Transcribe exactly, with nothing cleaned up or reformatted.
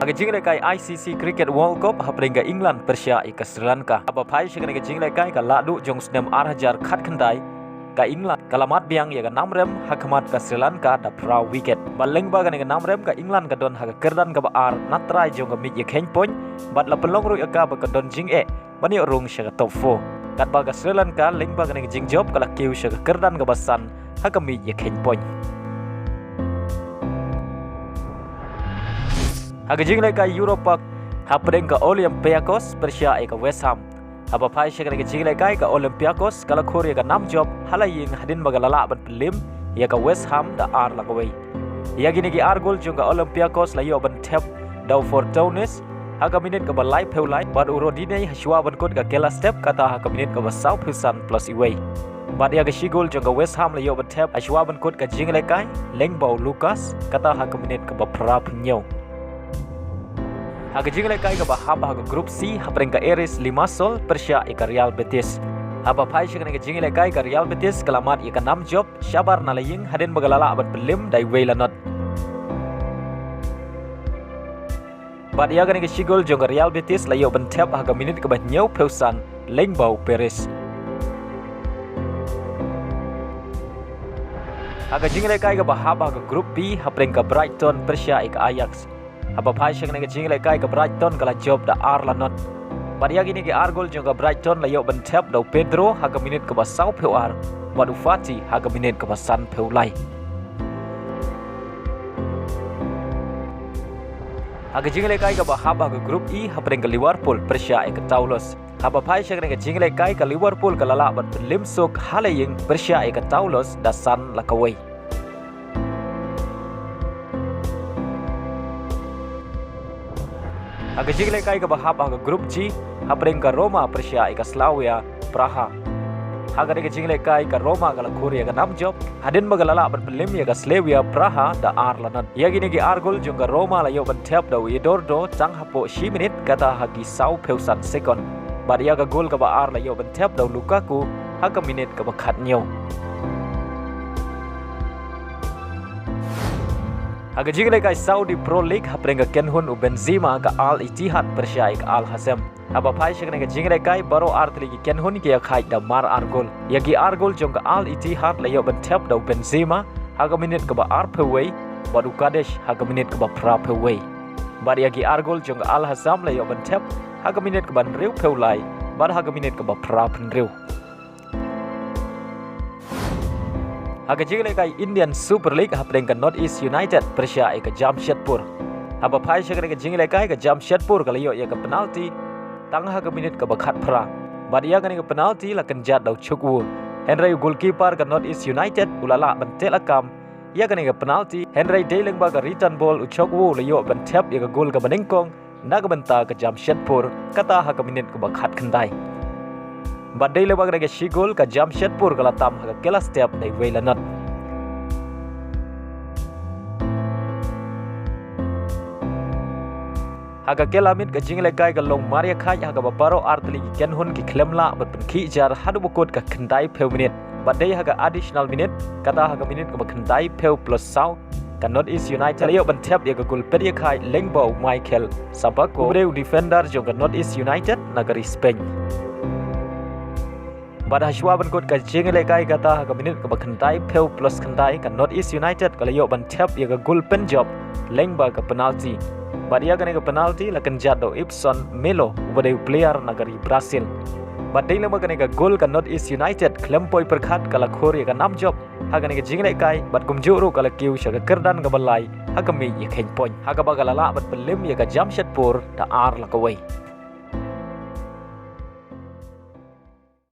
Ha ka jinglehkai I C C Cricket World Cup hapdeng ka England pyrshah ïa ka Sri Lanka. Haba phai sha kane ka jinglehkai ka Lahduh jong u snem ar hajar khatkhyndai, ka England ka la mad biang ïa ka namrem ha khmat ka Sri Lanka da phra wicket. Bad lyngba kane ka namrem ka England ka don ha ka kyrdan kaba ar na trai jong ka miej ïakheiñ point, bad la pynlong ruh ïa ka ba ka don jingeh ban ïoh rung sha ka top four. Katba ka Sri Lanka lyngba kane ka jingjop ka la kiew sha ka kyrdan kaba san ha ka miej ïakheiñ point. Ha ka jinglehkai Europa Park hapdeng ka Olympiacos pyrshah ïa ka West Ham. Haba phai sha kane ka jinglehkai ka Olympiacos ka la khur ïa ka namjop ha la ïing hadien ba ka la lah ban pynlem ïa ka West Ham da ar la kawei. Ïa kine ki ar gol jong ka Olympiacos la ïoh ban thep da u Fortounis ha ka minit kaba laiphew lai, bad u Rodinei hashwa ban kut ka kylla step kata ha ka minit kaba sawphew san plus iwei. Bad ïa ka shi gol jong ka West Ham la ïoh ban thep hashwa ban kut ka jinglehkai lyngba u Lucas kata ha ka minit kaba phraphew hynñiew. Ha ka jinglehkai kaba hap ha ka Group C hapdeng ka Aris Limassol pyrshah ïa ka Real Betis. Haba phai sha kane ka jinglehkai ka Real Betis ka la mad ïa ka namjop shabar na la ïing hadien ba ka la lah ban pynlem da iwei la not. Bad ïa kane ka shi gol jong ka Real Betis la ïoh ban thep ha ka minit kaba hynñiewphew san lyngba u Perez. Ha ka jinglehkai kaba hap ha ka Group B hapdeng ka Brighton pyrshah ïa ka Ajax. Haba phai sha kane ka jinglehkai ka Brighton ka la jop da ar la not. Bad ïa kine ki ar gol jong ka Brighton la ïoh ban thep da u Pedro ha ka minit kaba sawphew ar, bad u Fati ha ka minit kaba sanphew lai. Ha ka jinglehkai kaba hap ha ka Group E hapdeng ka Liverpool pyrshah ïa ka Toulouse. Haba phai sha kane ka jinglehkai ka Liverpool ka la lah ban pynlem suk ha la ïing pyrshah ïa ka Toulouse da san la kawei. Ha ka jinglehkai kaba hap ha ka Group G hapdeng ka Roma pyrshah ïa ka Slavia Praha. Ha kane ka jinglehkai ka Roma ka la khur ïa ka namjop hadien ba ka la lah ban pynlem ïa ka Slavia Praha da ar la not. Ïa kine ki ar gol jong ka Roma la ïoh ban thep da u Eduardo tang hapoh shi minit kata ha ki sawphew san sekon. Bad ïa ka gol kaba ar la ïoh ban thep da u Lukaku ha ka minit kaba khathynñiew. Ha ka jinglehkai Saudi Pro League hapdeng ka kynhun u Benzema ka Al Ittihad pyrshah ïa ka Al Hazem. Haba phai sha kane ka jinglehkai baroh artylli ki kynhun ki ïakhaid da mar ar gol. Ïa ki ar gol jong ka Al Ittihad la ïoh ban thep da u Benzema ha ka minit kaba arphew wei, bad u Guedes ha ka minit kaba phraphew wei. Bad ïa ki ar gol jong ka Al Hazem la ïoh ban thep ha ka minit kaba hynriewphew lai bad ha ka minit kaba phraphew hynriew. Ha ka jinglehkai Indian Super League hapdeng ka North East United pyrshah ïa ka Jamshedpur. Haba phai sha kane ka jinglehkai ka Jamshedpur ka la ïoh ïa ka penalty tang ha ka minit kaba khatphra. Bad ïa kane ka penalty la kynjat da u Chukwu. Hynrei u goalkeeper ka North East United u la lah ban teh lakam ïa kane ka penalty. Hynrei dei lyngba ka return ball u Chukwu u la ïoh ban thep ïa ka gol kaba nyngkong na ka bynta ka Jamshedpur kata ha ka minit kaba khatkhyndai. Bad dei lyngba kane ka shi gol ka Jamshedpur ka la tam ha ka kylla step da iwei la not. Ha ka kylla miet ka jinglehkai ka long mar ïakhaid ha kaba baroh artylli ki kynhun ki khlem lah ban pynkhih jar haduh ba kut ka khyndaiphew minit. Bad dei ha ka additional minute kata ha ka minit kaba khyndaiphew plus saw ka North East United la ïoh ban thep ïa ka gol peit ïakhaid lyngba u Michael Sabako, u ba dei u defender jong ka North East United na ka ri Spain. Bad hashwa ban kut ka jinglehkai kata ha ka minit kaba khyndaiphew plus khyndai ka North East United ka la ïoh ban thep ïa ka gol pynjop lyngba ka penalty. Bad ïa kane ka penalty la kynjat da u Ibson Melo u ba dei u player na ka ri Brazil. Bad dei lyngba kane ka gol ka North East United khlem poi pyrkhat ka la khur ïa ka namjop ha kane ka jinglehkai bad kumjuh ruh ka la kiew sha ka kyrdan kaba lai ha ka miej ïakheiñ point ha kaba ka la lah ban pynlem ïa ka Jamshedpur da ar la kawei.